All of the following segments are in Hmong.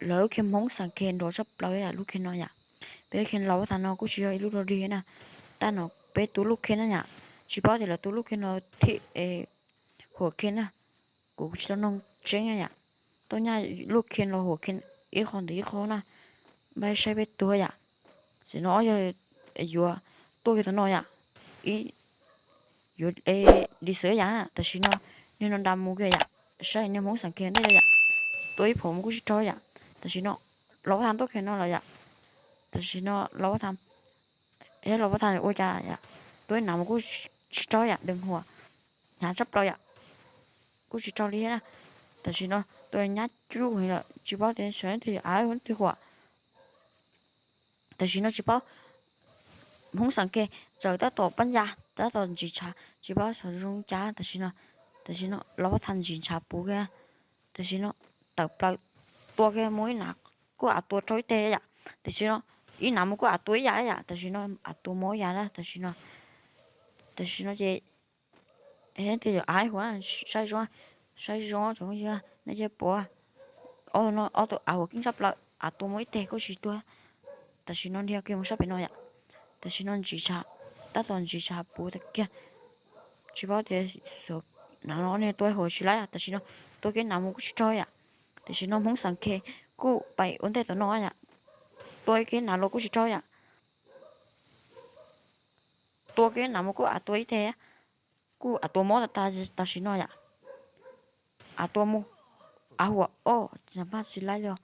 lawv lub khe Hmoob Xas Khe nrov tshaj plaws yam lub khe no yam. Peb khe los pab thav no kuj tsis yog ib lub rog dig na, tab no peb tus lub khe na yam. Tsis paub tias lawv tus lub khe no thiab huam khe na, kuv tsis tau noog tseeb yam. Tuaj nyaj lub khe los huam khe ib qho ntawm ib qho na, npaj saib peb tuag yam. Tam sim no ob yog yuav tuaj kiag tom no yam, ib yuav li xwb yam. Tam sim no niag no nra mus kiag yam, saib niag Hmoob Xas Khe ntej yam, tua ib phaum mus kuj tsis raug yam. Tam sim no los pab thav tuaj kiag no los yam. Tam sim no los pab thav, los pab thav ua cas yam, tua ib nam mus kuj tsis raug yam, dees huam hnyav tshaj plaws yam, kuj tsis raug li thiab na. Tam sim no tua nyab cuj heev lawm, tsis paub tias sawv leej twg yuav av hu leej twg huam. Tam sim no tsis paub Hmoob Xas Khe txawm tab tom pab ncas tab tom ntsis ntshav, tsis paub xyov zoo cas tam sim no. Tam sim no los pab thav ntsis ntshav puv kiag, tam sim no tawm plaws tua kiag mus ib nam kuj av tua raug ib teg yam. Tam sim no ib nam mus kuj av tua ib yam yam, tam sim no av tua mob ib yam na tam sim no. Tam sim no ces leej twg yuav av huam, saib zoo, saib zoo cov phooj ywg, nej thiaj pom ob tug av huam keej tshaj plaws, av tua mob ib teg kuj tsis tuag. Tam sim no dhia kiag mus sab pem no yam. Tam sim no ntsis ntshav, tab tom ntsis ntshav puv tag kiag, tsis paub tias xyov nam no niag tua huam tsis laib, tam sim no tua kiag nam mus kuj tsis raug yam. Tam sim no Hmoob Xas Khe kuj pais ua ntej tom no yam, tua kiag nam los kuj tsis raug yam. Tua kiag nam mus kuj av tua ib teg, kuj av tua mob tas tas tam sim no yam. Av tua mus, av huam ob, maj tsis laib li,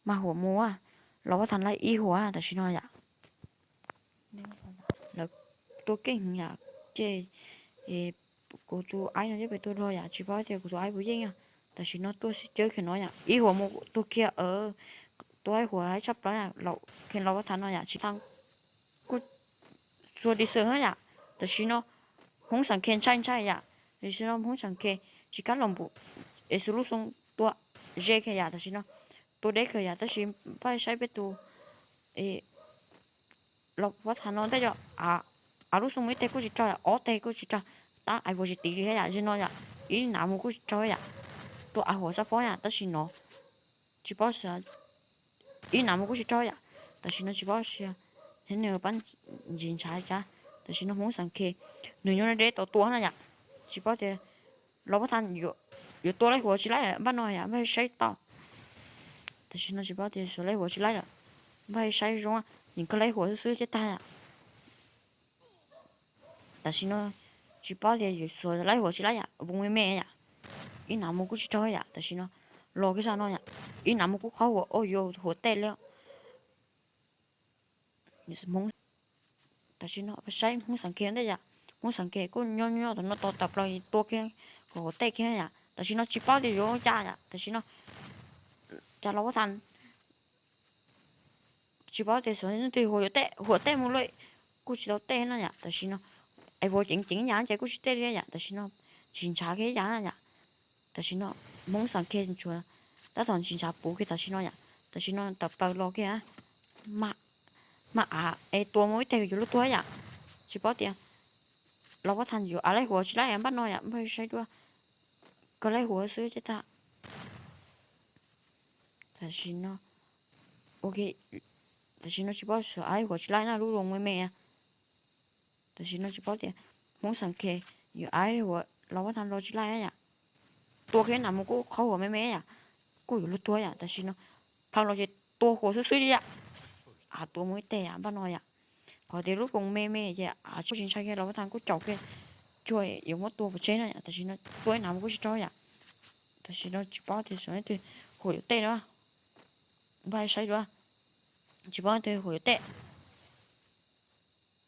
maj huam mus, los pab thav laib ib huam tam sim no yam. Lawv tua keej yam, ces kuv tus aib no thiab pem tua rog yam, tsis paub tias kuv tus aib puas yeej. Tam sim no tuaj sib cawb kiag no yam, ib huam mus tua kiag, tua ib huam tshaj plaws, kheev los pab thav no yam, tsis tau kuj txhua li xwb yam. Tam sim no Hmoob Xas Khe ntshai ntshai yam, tam sim no Hmoob Xas Khe tsis kam los npum es xu lub xoo tua ze kiag yam, tam sim no tua deb kiag yam, tab sis npaj saib peb tus los pab thav no ntej yom, av lub xoo ib teg kuj tsis raug, ob teg kuj tsis raug, tab ais puas tsis tiv li thiab yam, ze no yam, ib nam mus kuj tsis raug yam, tua av huam xab pob yam, tab sis no tsis paub xyov ib nam mus kuj tsis raug yam. Tam sim no tsis paub xyov nws pab ntsis ntshav cas, tam sim no Hmoob Xas Khe nws nyob deb tom tua na yam, tsis paub tias los pab thav yuav tua laib huam tsis laib npaj no yam, npaj saib tau. Tam sim no tsis paub tias xyov laib huam tsis laib lawm, npaj saib zoo, nws kawg laib huam xwb xwb caj tag yam. Tam sim no tsis paub tias yuav xyov laib huam tsis laib yam, voos me me yam, ib nam mus kuj tsis raug yam. Tam sim no los kiag zaj no yam, ib nam mus kuj qhov huam, o yuav huam tej li. Tam sim no saib Hmoob Xas Khe ntej yam, Hmoob Xas Khe kuj nyob nyob tom no tos tawm plaws tua kiag kom huam tej kiag yam. Tam sim no tsis paub tias yuav ua cas yam, tam sim no cas los pab thav tsis paub tias xyov leej twg huam yuav tej, huam tej mus lawm, kuj tsis tau tej na yam. Tam sim no es puas ceev ceev yam ces kuj tsis tej li yam, tam sim no ntsis ntshav kiag yam na yam. Tam sim no Hmoob Xas Khe tsuas tab tom ntsis ntshav puv kiag tam sim no yam. Tam sim no tawm plaws los kiag, maj av es tua mus ib teg yuav luag tuag yam. Tsis paub tias los pab thav yuav av laib huam tsis laib npaj no yam, npaj saib dua, kawg laib huam xwb caj tag. Tam sim no, tam sim no tsis paub xyov av laib huam tsis laib na, lub voos me me. Tam sim no tsis paub tias Hmoob Xas Khe yuav av laib huam los pab thav los tsis laib yam. Tua kiag nam mus kuj qhov huam me me yam, kuj yuav luag tuag yam. Tam sim no plhaw los ces tua huam xwb xwb li yam. Av tua mus ib teg yam npaj no yam. Qhov tias lub voos me me ces av tsis ntshai kiag los pab thav kuj caum kiag cuag yuav muab tua pov tseg na yam. Tam sim no tua ib nam mus kuj tsis raug yam. Tam sim no tsis paub tias xyov leej twg huam yuav tej na. Npaj saib dua, tsis paub leej twg huam yuav tej.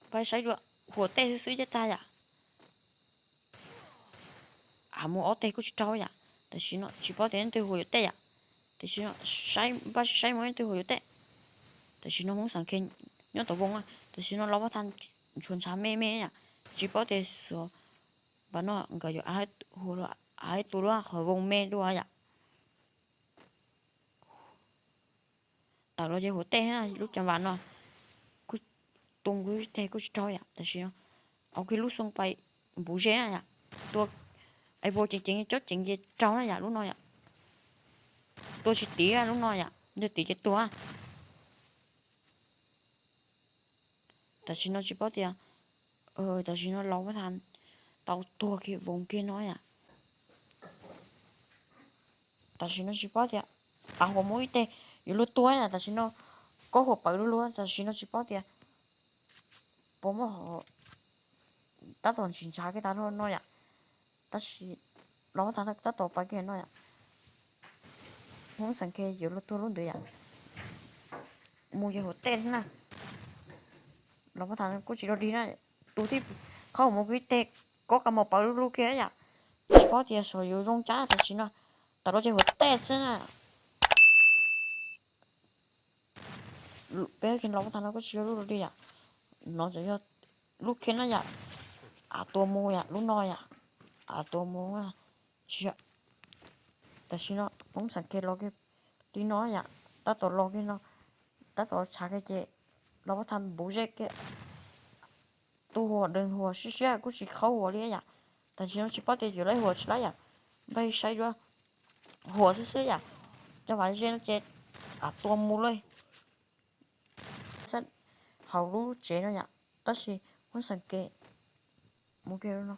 Npaj saib dua, huam tej xwb xwb caj tag yam. Av mus ob teg kuj tsis raug yam. Tam sim no tsis paub tias leej twg huam yuav tej yam. Tam sim no saib, npaj saib mus leej twg huam yuav tej. Tam sim no Hmoob Xas Khe nyob tom voos, tam sim no los pab thav ntshuav ntshav me me yam. Tsis paub tias xyov npaj no nkawd yuav av tua luag qhov voos me dua yam. Tawm los ces huam tej, lub cas vam no kuj tua kuj teg kuj tsis raug yam. Tam sim no au kiag lub xoo pais npuv ze yam, tua es puas ceev ceev cob ceev ces raug na yam lub no yam. Tua tsis tiv lub no yam. Nws tim ces tuag. Tam sim no tsis paub tias, tam sim no los pab tha tau tuag kiag voos kiag no yom. Tam sim no tsis paub tias, av huas mus ib teg yuav luag tuag yom. Tam sim no kob huas pawv lug lug, tam sim no tsis paub tias puas muaj, tab tom ntsis ntshav kiag tas no yom. Tab sis los pab tha tab tom pawv kiag no yom. Hmoob xeem ke yuav luag tuag lub ntawd yom. Mus yog huas tej xwb na. Los pab tha kuj tsis dog dig na. Tus tij qhov mus kuj ib teg kob qas mos pawv lug lug kiag yom. Tsis paub tias xyov yuav zoo cas tam sim no. Tam no ces huas tej xwb na. Peb los pab tha no kuj tsis yog lub dog dig yom. No tseem yog lub kiag na yom. Av tua mus yom, lub no yom. Av tua mus tsis yog. Tam sim no Hmoob xeem ke los kiag li no yom, tab tom los kiag no, tab tom tshav kiag ces los pab tha npuv zej kiag. Tus huas dees huas siab siab kuj tsis qhaub huas li yom. Tam sim no tsis paub tias yuav laib huas tsis laib yom. Npaj saib dua, huas xwb xwb yom. Cov vam ze no ces av tua mus lawm. Hauv lub tsev no yom, tab sis Hmoob xeem ke mus kiag no.